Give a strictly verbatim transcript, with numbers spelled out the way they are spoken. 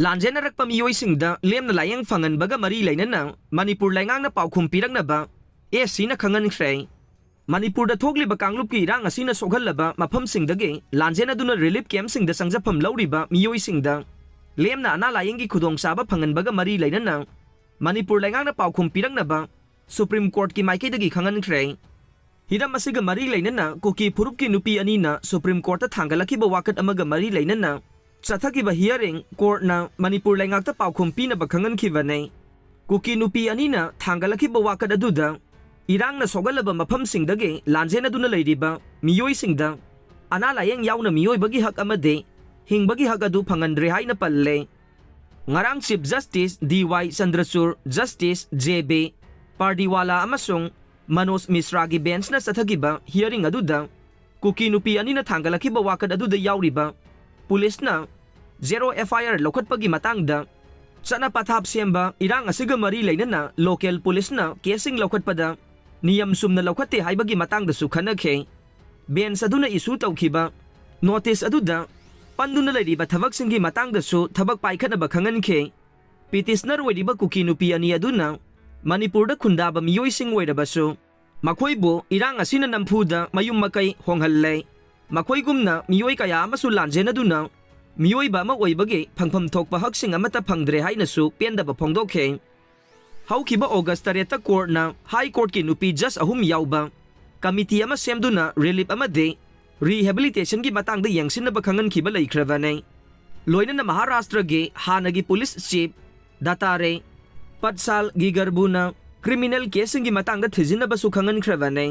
ꯂꯥꯟꯖꯦꯟꯅꯔꯛꯄ ꯃꯤꯑꯣꯏꯁꯤꯡꯗ ꯂꯦꯝꯅ ꯂꯥꯌꯦꯡ ꯐꯪꯍꯟꯕꯒ ꯃꯔꯤ ꯂꯩꯅꯅ ꯃꯅꯤꯄꯨꯔ ꯂꯩꯉꯥꯛꯅ ꯄꯥꯎꯈꯨꯝ ꯄꯤꯔꯛꯅꯕ ꯑꯦꯁ ꯁꯤꯅ ꯈꯪꯍꯟꯈ꯭ꯔꯦ꯫ ꯃꯅꯤꯄꯨꯔꯗ ꯊꯣꯛꯂꯤꯕ ꯀꯥꯡꯂꯨꯞꯀꯤ ꯏꯔꯥꯡ ꯑꯁꯤꯅ ꯁꯣꯛꯍꯜꯂꯕ ꯃꯐꯝꯁꯤꯡꯗꯒꯤ ꯂꯥꯟꯖꯦꯟꯅꯗꯨꯅ ꯔꯤꯂꯤꯐ ꯀꯦꯝꯞꯁꯤꯡꯗ ꯆꯪꯖꯐꯝ ꯂꯧꯔꯤꯕ ꯃꯤꯑꯣꯏꯁꯤꯡꯗ ꯂꯦꯝꯅ ꯑꯅꯥ ꯂꯥꯌꯦꯡꯒꯤ ꯈꯨꯗꯣꯡꯆꯥꯕ ꯐꯪꯍꯟꯕꯒ ꯃꯔꯤ ꯂꯩꯅꯅ ꯃꯅꯤꯄꯨꯔ ꯂꯩꯉꯥꯛꯅ ꯄꯥꯎꯈꯨꯝ ꯄꯤꯔꯛꯅꯕ ꯁꯨꯄ꯭ꯔꯤꯝ ꯀꯣꯔꯠꯀꯤ ꯃꯥꯏꯀꯩꯗꯒꯤ ꯈꯪꯍꯟꯈ꯭ꯔꯦ꯫ ꯍꯤꯔꯝ ꯑꯁꯤꯒ ꯃꯔꯤ ꯂꯩꯅꯅ ꯀꯨꯀꯤ ꯐꯨꯔꯨꯞꯀꯤ ꯅꯨꯄꯤ ꯑꯅꯤꯅ ꯁꯨꯄ꯭ꯔꯤꯝ ꯀꯣꯔꯠꯇ ꯊꯥꯡꯒꯠꯂꯛꯈꯤꯕ ꯋꯥꯀꯠ ꯑꯃꯒ ꯃꯔꯤ ꯂꯩꯅꯅ ꯆꯠꯊꯈꯤꯕ ꯍꯤꯌꯔꯤꯡ ꯀꯣꯔꯠꯅ ꯃꯅꯤꯄꯨꯔ ꯂꯩꯉꯥꯛꯇ ꯄꯥꯎꯈꯨꯝ ꯄꯤꯅꯕ ꯈꯪꯍꯟꯈꯤꯕꯅꯤ꯫ ꯀꯨꯀꯤ ꯅꯨꯄꯤ ꯑꯅꯤꯅ ꯊꯥꯡꯒꯠꯂꯛꯈꯤꯕ ꯋꯥꯀꯠ ꯑꯗꯨꯗ ꯏꯔꯥꯡꯅ ꯁꯣꯛꯍꯜꯂꯕ ꯃꯐꯝꯁꯤꯡꯗꯒꯤ ꯂꯥꯟꯖꯦꯟꯅꯗꯨꯅ ꯂꯩꯔꯤꯕ ꯃꯤꯑꯣꯏꯁꯤꯡꯗ ꯑꯅꯥ ꯂꯥꯌꯦꯡ ꯌꯥꯎꯅ ꯃꯤꯑꯣꯏꯕꯒꯤ ꯍꯛ ꯑꯃꯗꯤ ꯍꯤꯡꯕꯒꯤ ꯍꯛ ꯑꯗꯨ ꯐꯪꯍꯟꯗ꯭ꯔꯦ ꯍꯥꯏꯅ ꯄꯜꯂꯦ꯫ ꯉꯔꯥꯡ ꯆꯤꯐ ꯖꯁꯇꯤꯁ ꯗꯤ ꯋꯥꯏ ꯆꯟꯗ꯭ꯔꯆꯨꯔ, ꯖꯁꯇꯤꯁ ꯖꯦ ꯕꯤ ꯄꯥꯔꯗꯤꯋꯥꯂꯥ ꯑꯃꯁꯨꯡ ꯃꯅꯣꯖ ꯃꯤꯁ꯭ꯔꯥꯒꯤ ꯕꯦꯟꯆꯅ ꯆꯠꯊꯈꯤꯕ ꯍꯤꯌꯔꯤꯡ ꯑꯗꯨꯗ ꯀꯨꯀꯤ ꯅꯨꯄꯤ ꯑꯅꯤꯅ ꯊꯥꯡꯒꯠꯂꯛꯈꯤꯕ ꯋꯥꯀꯠ ꯑꯗꯨꯗ ꯌꯥꯎꯔꯤꯕ ꯄꯨꯂꯤꯁꯅ ꯖꯦꯔꯣ ꯑꯦꯐ ꯑꯥꯏ ꯑꯥꯔ ꯂꯧꯈꯠꯄꯒꯤ ꯃꯇꯥꯡꯗ ꯆꯠꯅ ꯄꯊꯥꯞ ꯁꯦꯝꯕ ꯏꯔꯥꯡ ꯑꯁꯤꯒ ꯃꯔꯤ ꯂꯩꯅꯅ ꯂꯣꯀꯦꯜ ꯄꯨꯂꯤꯁꯅ ꯀꯦꯁꯁꯤꯡ ꯂꯧꯈꯠꯄꯗ ꯅꯤꯌꯝ ꯆꯨꯝꯅ ꯂꯧꯈꯠꯇꯦ ꯍꯥꯏꯕꯒꯤ ꯃꯇꯥꯡꯗꯁꯨ ꯈꯟꯅꯈꯤ꯫ ꯕꯦꯟꯆ ꯑꯗꯨꯅ ꯏꯁꯨ ꯇꯧꯈꯤꯕ ꯅꯣꯇꯤꯁ ꯑꯗꯨꯗ ꯄꯟꯗꯨꯅ ꯂꯩꯔꯤꯕ ꯊꯕꯛꯁꯤꯡꯒꯤ ꯃꯇꯥꯡꯗꯁꯨ ꯊꯕꯛ ꯄꯥꯏꯈꯠꯅꯕ ꯈꯪꯍꯟꯈꯤ꯫ ꯄꯤꯇꯤꯁꯅꯔ ꯑꯣꯏꯔꯤꯕ ꯀꯨꯀꯤ ꯅꯨꯄꯤ ꯑꯅꯤ ꯑꯗꯨꯅ ꯃꯅꯤꯄꯨꯔꯗ ꯈꯨꯟꯗꯥꯕ ꯃꯤꯑꯣꯏꯁꯤꯡ ꯑꯣꯏꯔꯕꯁꯨ ꯃꯈꯣꯏꯕꯨ ꯏꯔꯥꯡ ꯑꯁꯤꯅ ꯅꯝꯐꯨꯗ ꯃꯌꯨꯝ ꯃꯀꯩ ꯍꯣꯡꯍꯜꯂꯦ꯫ ꯃꯈꯣꯏꯒꯨꯝꯅ ꯃꯤꯑꯣꯏ ꯀꯌꯥ ꯑꯃꯁꯨ ꯂꯥꯟꯖꯦꯟꯅꯗꯨꯅ ꯃꯤꯑꯣꯏꯕ ꯑꯃ ꯑꯣꯏꯕꯒꯤ ꯐꯪꯐꯝ ꯊꯣꯛꯄ ꯍꯛꯁꯤꯡ ꯑꯃꯠꯇ ꯐꯪꯗ꯭ꯔꯦ ꯍꯥꯏꯅꯁꯨ ꯄꯦꯟꯗꯕ ꯐꯣꯡꯗꯣꯛꯈꯤ꯫ ꯍꯧꯈꯤꯕ ꯑꯣꯒꯁ ꯇꯔꯦꯠꯇ ꯀꯣꯔꯠꯅ ꯍꯥꯏ ꯀꯣꯔꯠꯀꯤ ꯅꯨꯄꯤ ꯖꯁ ꯑꯍꯨꯝ ꯌꯥꯎꯕ ꯀꯃꯤꯇꯤ ꯑꯃ ꯁꯦꯝꯗꯨꯅ ꯔꯤꯂꯤꯐ ꯑꯃꯗꯤ ꯔꯤꯍꯦꯕꯤꯂꯤꯇꯦꯁꯟꯒꯤ ꯃꯇꯥꯡꯗ ꯌꯦꯡꯁꯤꯟꯅꯕ ꯈꯪꯍꯟꯈꯤꯕ ꯂꯩꯈ꯭ꯔꯕꯅꯤ꯫ ꯂꯣꯏꯅꯅ ꯃꯍꯥꯔꯥꯁꯇ꯭ꯔꯒꯤ ꯍꯥꯟꯅꯒꯤ ꯄꯨꯂꯤꯁ ꯆꯤꯐ ꯗꯥꯇꯥꯔꯦ ꯄꯠꯁꯥꯜ ꯒꯤꯒꯔꯕꯨꯅ ꯀ꯭ꯔꯤꯃꯤꯅꯦꯜ ꯀꯦꯁꯁꯤꯡꯒꯤ ꯃꯇꯥꯡꯗ ꯊꯤꯖꯤꯟꯅꯕꯁꯨ ꯈꯪꯍꯟꯈ꯭ꯔꯕꯅꯤ꯫